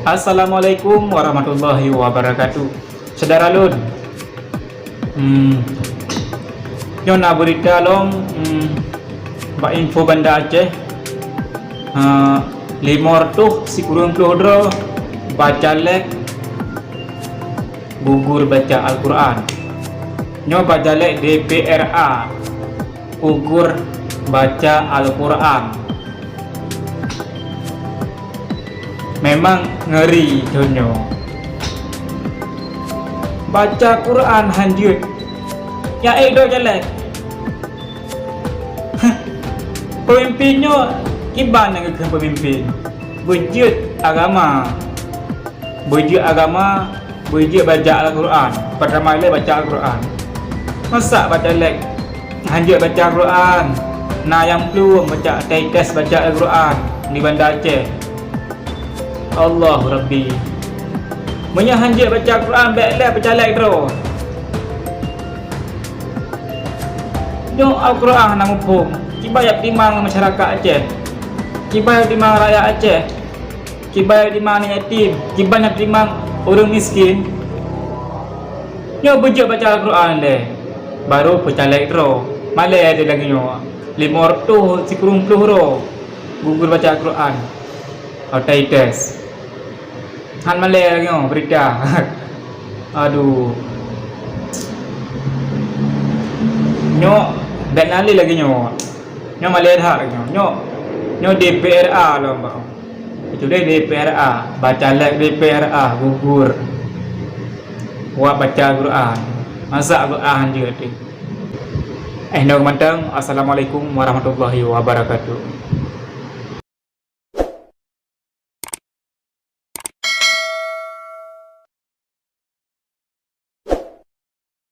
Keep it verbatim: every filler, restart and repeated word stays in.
Assalamualaikum warahmatullahi wabarakatuh. Syedara lôn, hmm, nyoe na beurita lom, hmm, bak info Banda Aceh. Ha, limong reutôh sikureueng ploh droe bacalék gugur baca Al-Quran. Nyoe bacalék D P R A gugur baca Al-Quran. Memang ngeri donya. Baca Quran hanjeuet. Ya, eh, dok jalan. Pemimpin nyoe kiban nyang geukheun pemimpin. Beujeuet agama. Beujeuet agama, beujeuet baca Al-Quran. Pertama lé baca Al-Quran. Masa bacalék hanjeuet baca Al-Quran? Na nyang plueng baca, taites baca Al-Quran di Banda Aceh. Allahu Rabbi. Meunyoe hanjeuet baca Al-Quran, bék lé bacalék droe. Nyoe Al-Quran hana muphom. Kiban nyang timang masyarakat Aceh? Kiban nyang timang rakyat Aceh? Kiban nyang timang aneuk yatim? Kiban nyang timang ureuëng miskin? Nyoe beujeuet baca Al-Quran lé, barô peucalék droe. Malée lé lagée nyoe. Limong reutôh sikureueng ploh droe gugur baca Al-Quran. Taites. Han malée lagée nyoe beurita. Aduh. Nyoe bék na lé lagée nyoe. Nyoe malée that lagée nyoe. Nyoe, nyoe D P R A lom, Bang. Kecuali D P R A, bacalék D P R A gugur. Wak baca Quran. Masa Quran jeuet. Eh, nyoe mantong. Assalamualaikum warahmatullahi wabarakatuh.